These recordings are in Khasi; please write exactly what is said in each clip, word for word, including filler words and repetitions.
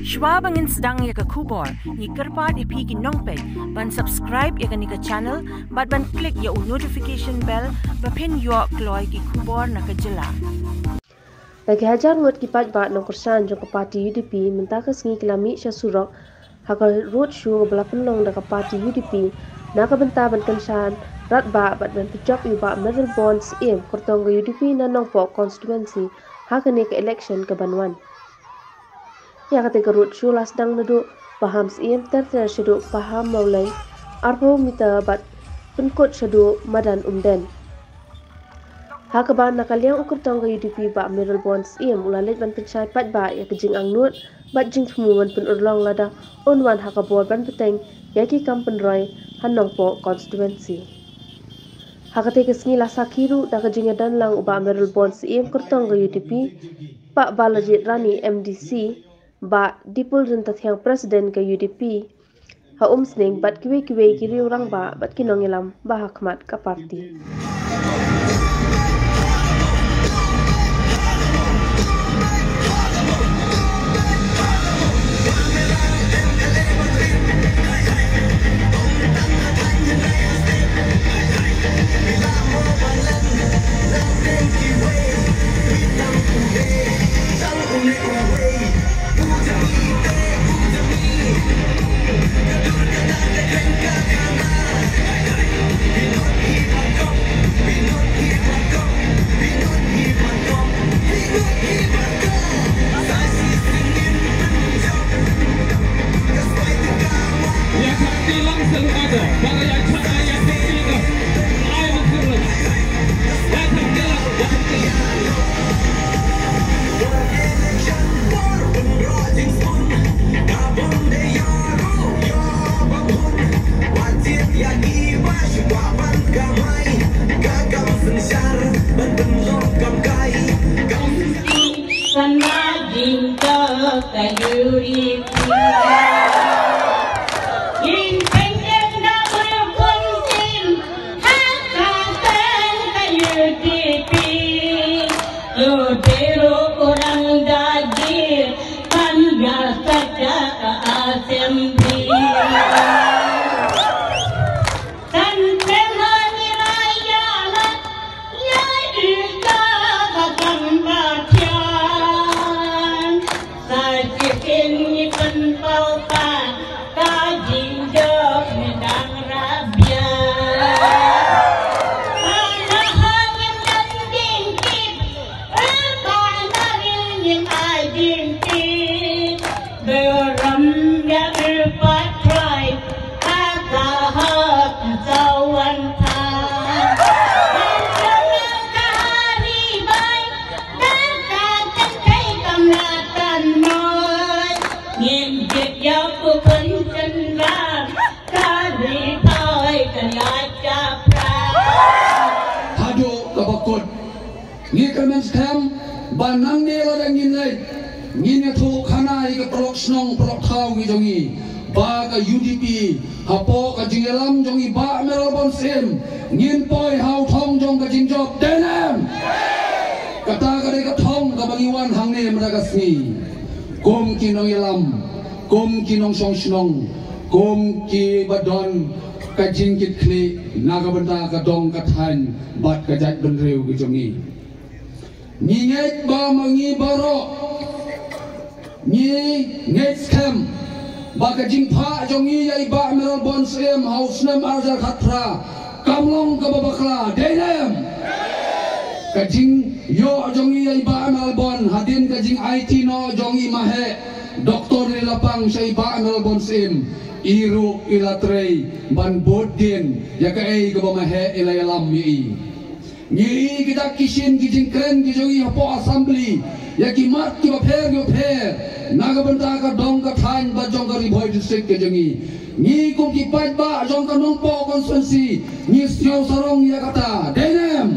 Shwa ba ngin sdang ïa ka khubor, ngi kyrpad ïa phi ki nongpeit ban subscribe ïa kane ka channel bad ban click ïa u notification bell ba phin ïoh kloi ki khubor na ka jylla. Da ki hajar ngut ki paidbah nongkyrshan jong ka party U D P mynta ka sngi ki la mih sha surok ha ka road show kaba la pynlong da ka party U D P na ka bynta ban kyrshan radbah bad ban pynjop ïa u Bah Mayralborn Syiem kyrtong ka U D P na Nongpoh constituency ha kane ka election kaban wan. Ïa katei ka road show la sdang naduh Paham Syiem ter ter shaduh Paham Mawleng arphew meter bad pynkut shaduh Madan Umden. Ha kaba na ka liang u kyrtong ka U D P Bah Mayralborn Syiem u la leit ban pynshai paidbah ïa ka jingangnud bad jingthmu ban pynurlong lada un wan ha ka bor ban bteng ïa ki kam pynroi ha Nongpoh constituency. Ha katei ka sngi la sakhi ruh da ka jingïadon lang u Bah Mayralborn Syiem kyrtong ka U D P, Bah Balajied Rani M D C, Bah Dipul Ryntathiang President ka U D P ha Umsning bad kiwei kiwei ki riew rangbah bad ki nongïalam ba ha khmat ka party. Kan ba jingthoh ka U D P. Jingpynkhiah da bun kum tim ha ka teng ka U D P. Lute ruh u rang da jingpynkhiah kan ïa sdang ka assembly. Kan pynmih ïa la ïa ita ka kam ba thiang. Sa shisien ngi pynpaw pat ka jingjop ngi dang rap biang. Ka na ha ngim dang jingtip, ka na ri ngim ai jingtip. Burom ïa u Patrick, ha ka hok sa wan than. Burom ïa ka Ri Bhoi, da ka kynthei kam la tan moi. Ngin jied ïa u Khun Synran, ka Ri Bhoi ka la japra. Haduh kaba kut. Ngi kyrmen skhem ba nangne lada ngin leit, ngin ïathuh khana ïa ki paralok shnong paralok thaw ngi jong ngi ba ka U D P hapoh ka jingïalam jong i Bah Mayralborn Syiem ngin poi ha u thong jong ka jingjop, dei ne em? Kata ka dei ka thong kaba ngi wan hangne mynta ka sngi. Kum ki nongïalam, kum ki nongshong shnong, kum kiba don ka jingkitkhlieh na ka bynta ka dong ka thaiñ bad ka jaitbynriew ka jong ngi. Ngi ngeit ba ma ngi baroh ngi ngeit skhem ba ka jingphah jong ngi ïa i Bah Mayralborn Syiem ha u snem ar hajar khatphra kam long kaba bakla, dei ne em? Ka jingïoh jong ngi ïa i Bah Mayralborn hadien ka jingaiti noh jong i maheh Doktor Lili Lapang sha i Bah Mayralborn Syiem, i ruh i la trei ban bud dien ïa kaei kaba maheh i la ïalam ïa i. Ngi ïohi ki dak ki shin ki jingkren ki jong i hapoh assembly ïa ki mat kiba pher kiba pher na ka bynta ka dong ka thaiñ bad jong ka Ri Bhoi District ka jong i. Ngi kum ki paidbah jong ka Nongpoh constituency ngi sngew sarong ïa kata, dei ne em?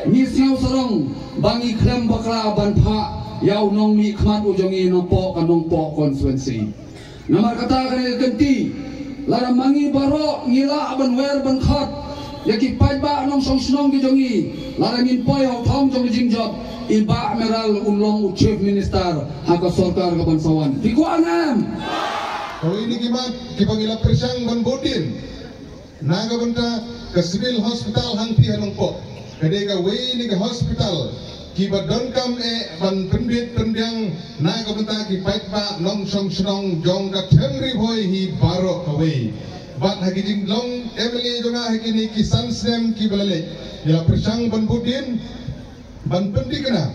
Ngi sngew sarong ba ngi khlem bakla ban phah ïa u nongmihkhmat u jong i na poh ka Nongpoh constituency. Namar kata ka dei ka kynti, lada ma ngi baroh ngi lah ban wer ban khot Ïa ki paidbah nongshong shnong ki jong ngi, lada ngin poi ha u thong jong ka jingjop, i Bah Meral un long u Chief Minister ha ka sorkar ka ban sa wan. Phi kwah ne em? Kawei na ki mat kiba ngi la pyrshang ban bud dien na ka bynta ka Civil Hospital hangtei ha Nongpoh. Ka dei kawei na ki hospital kiba donkam eh ban pynbit pynbiang na ka bynta ki paidbah nongshong shnong jong ka them Ri Bhoi hi baroh kawei. Bad ha ki jinglong M L A jong nga ha kine ki san snem kiba la leit, ngi la pyrshang ban bud dien ban pynthikna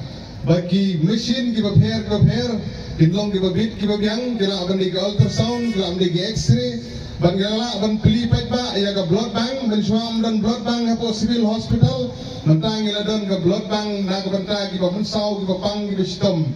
ba ki machine kiba pher kiba pher kin long kiba bit kiba biang, ki lah ban dei ka ultrasound, ki lah ban dei ka X-ray, bad ngi la lah ban plie paidbah ïa ka blood bank. Mynshuwa ym don blood bank hapoh Civil Hospital, mynta ngi la don ka blood bank na ka bynta kiba mynsaw, kiba pang, kiba shitom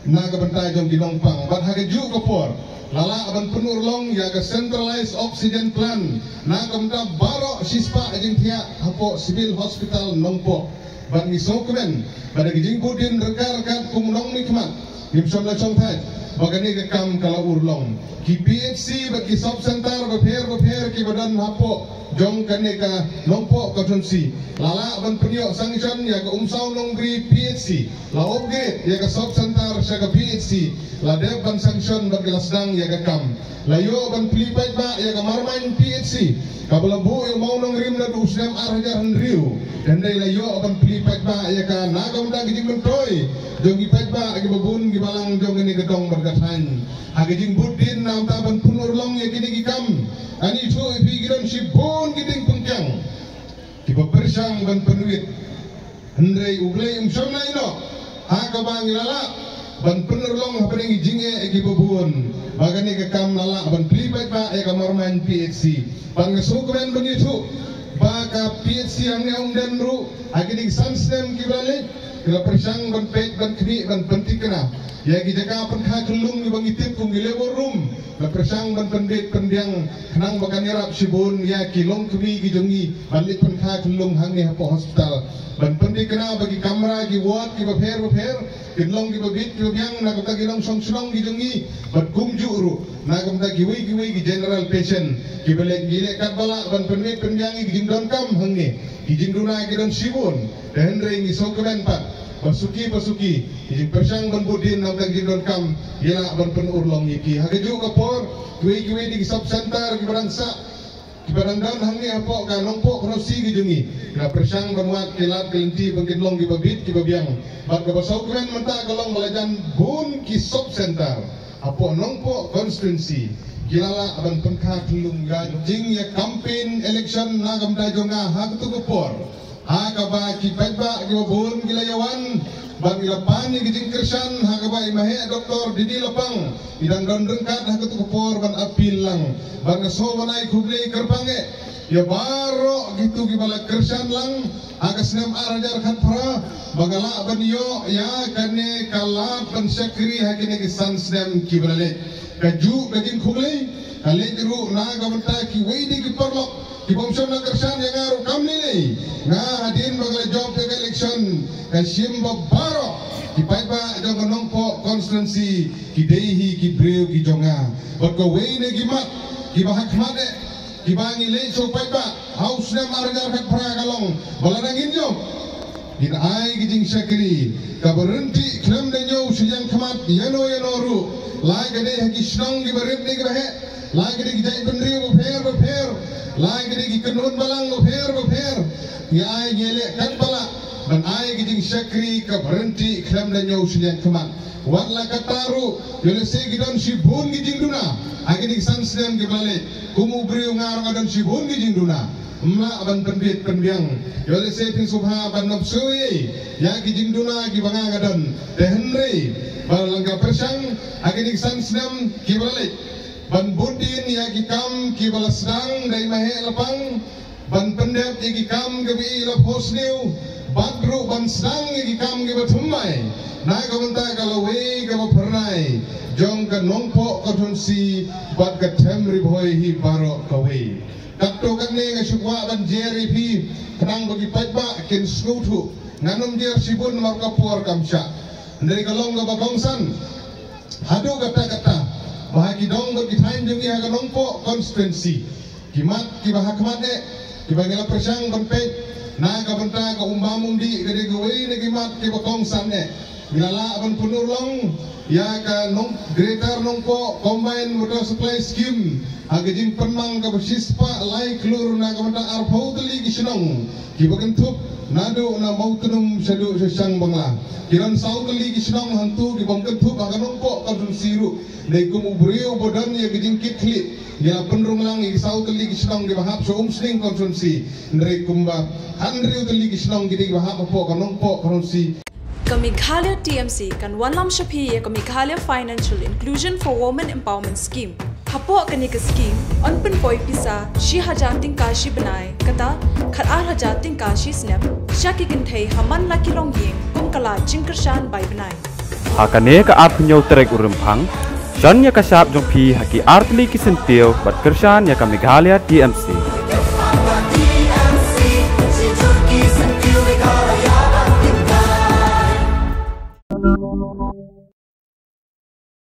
na ka bynta jong ki nongpang. Bad ha kajuh ka por la lah ban pynurlong ïa ka centralized oxygen plant na ka bynta baroh shispah jingthiah hapoh Civil Hospital Nongpoh. Bad ngi sngewkmen ba da ka jingbud dien ryngkat ryngkat kum u nongmihkhmat, ngim shym la shongthait ba kane ka kam ka la urlong. Ki P H C bad ki sub center bapher bapher kiba don hapoh jong kane ka Nongpoh constituency la lah ban pynïoh sanction ïa ka Umsaw Nongbri P H C. La upgrade ïa ka sub center sha ka P H C, la dep ban sanction bad ki la sdang ïa ka kam. La ïoh ban plie paidbah ïa ka Marmain P H C kaba la buh ïa u mawnongrim naduh u snem ar hajar hynriew. Te hynrei la ïoh ban plie paidbah ïa ka na ka bynta ka jingmyntoi jong ki paidbah kiba bun kiba lang jong kane ka dong bad ka thaiñ. Ha ka jingbud dien na ka bynta ban pynurlong ïa kine ki kam, ngan ïathuh ïa phi ki don shibun ki dieng pynkiang kiba pyrshang ban pynwit. Hynrei U Blei um shym la ïehnoh ha kaba ngi la lah ban pynurlong hapdeng ki jingeh kiba bun ba kane ka kam la lah ban plie paidbah ïa ka Marmain P H C. Bad nga sngewkmen ban ïathuh ba ka P H C hangne ha Umden ruh ha kine ki san snem kiba la leit, ki la pyrshang ban peit, ban khmih, ban pynthikna ïa ki jaka pynkha khyllung kiba ngi tip kum ki labor room. La pyrshang ban pynbit pynbiang khnang ba kan ïarap shibun ïa ki longkmie ki jong ngi ban leit pynkha khyllung hangne hapoh hospital, ban pynthikna ba ki kamra, ki ward kiba pher bapher kin long kiba bit kiba biang na ka bynta ki nongshong shnong ki jong ngi, bad kumjuh ruh na ka bynta kiwei kiwei ki general patient kiba leh, ngi leh katba lah ban pynbit pynbiang ïa ki jingdonkam hangne. Ki jingduna ki don shibun, te hynrei ngi sngewkmen pat ba suki pa suki ki jingpyrshang ban bud dien na ka bynta ki jingdonkam ngi lah ban pynurlong ïa ki. Ha kajuh ka por, kiwei kiwei de ki sub center kiba dang sah, kiba dang don hangne hapoh ka Nongpoh constituency ki jong ngi, ki la pyrshang ban wad ki lad ki lynti ba kin long kiba bit kiba biang. Bad kaba sngewkmen mynta ka long ba la jan bun ki sub center hapoh Nongpoh constituency ki la lah ban pynkha khyllung. Ka jingïa campaign election na ka bynta jong nga ha kato ka por, ha kaba ki paidbah kiba bun ki la ïawan bad ki la pan ïa ki jingkyrshan, ha kaba i Maheh Doctor Didi Lapang i dang don ryngkat ha kato ka por ban appeal lang. Bad nga sngew ban ai khublei kyrpang eh ïa baroh kito kiba la kyrshan lang ha ka snem ar hajar khatphra ba nga lah ban ïoh ïa kane ka lad ban shakri ha kine ki san snem kiba la leit. Kajuh ka jingkhublei ka leit ruh na ka bynta kiwei de ki paralok kiba ym shym la kyrshan ïa nga ruh kam lei lei. Nga hadien ba ka la jop ïa ka election ka shim ba baroh ki paidbah jong ka Nongpoh constituency ki dei hi ki briew ki jong nga. Bad kawei na ki mat kiba ha khmat eh kiba ngi leit sha u paidbah ha u snem ar hajar khatphra ka long ba lada ngin ïoh, ngin ai ki jingshakri kaba ryntih khlem da ñiew shiliang khmat ïano ïano ruh, la ka dei ha ki shnong kiba rit ne kiba heh, la ka dei ki jaitbynriew bapher bapher, la ka dei ki kynhun balang bapher bapher. Ngi ai, ngi leh katba lah ban ai ki jingshakri kaba ryntih khlem da ñiew shiliang khmat. Wat la katta ruh, ïoh lehse ki don shibun ki jingduna ha kine ki san snem kiba la leit. Kum u briew nga ruh nga don shibun ki jingduna. Ym lah ban pynbit pynbiang. Ïoh lehse phin sngewbha ban nopsiew ïa ki jingduna kiba nga nga don. Te hynrei ba la nga pyrshang ha kine ki san snem kiba la leit ban bud dien ïa ki kam kiba la sdang da i Maheh Lapang, ban pyndep ïa ki kam kiba i la phew snem, bad ruh ban sdang ïa ki kam kiba thymmai na ka bynta ka lawei kaba phyrnai jong ka Nongpoh constituency bad ka them Ri Bhoi hi baroh kawei. Katto katne nga shu kwah ban jer ïa phi khnang ba ki paidbah kin sngewthuh. Ngan ym jer shibun namar ka por kam shah. Hynrei ka long kaba kongsan haduh katta katta ba ha ki dong bad ki thaiñ jong ngi ha ka Nongpoh constituency, ki mat kiba ha khmat eh Kiba ngi la pyrshang ban peit na ka bynta ka umbam umdih ka dei kawei na ki mat kiba kongsan eh. Ngi la lah ban pynurlong ïa ka Nong Greater Nongpoh Combined Water Supply Scheme ha ka jingpynmang kaba shispah lai klur na ka bynta arphew tylli ki shnong kiba kynthup naduh na Mawtnum shaduh sha Shangbangla. Ki don saw tylli ki shnong hangtu kiba ym kynthup ha ka Nongpoh constituency ruh. Dei kum u briew ba don ïa ka jingkit khlieh, ngi la pynrung lang ïa ki saw tylli ki shnong kiba hap sha Umsning constituency. Hynrei kumba hynriew tylli ki shnong ki dei kiba hap hapoh ka Nongpoh constituency. Ka Meghalaya T M C kan wanlam sha phi ïa ka Meghalaya Financial Inclusion for Women Empowerment Scheme. Hapoh kane ka scheme, yn pynpoi pisa shi hajar tyngka shi bnai, kata khat ar hajar tyngka shi snem sha ki kynthei ha man la ki longïing kum ka lad jingkyrshan bai bnai. Ha kane ka arphew hynñiew tarik u Rymphang, shon ïa ka shap jong phi ha ki artylli ki syntiew bad kyrshan ïa ka Meghalaya T M C.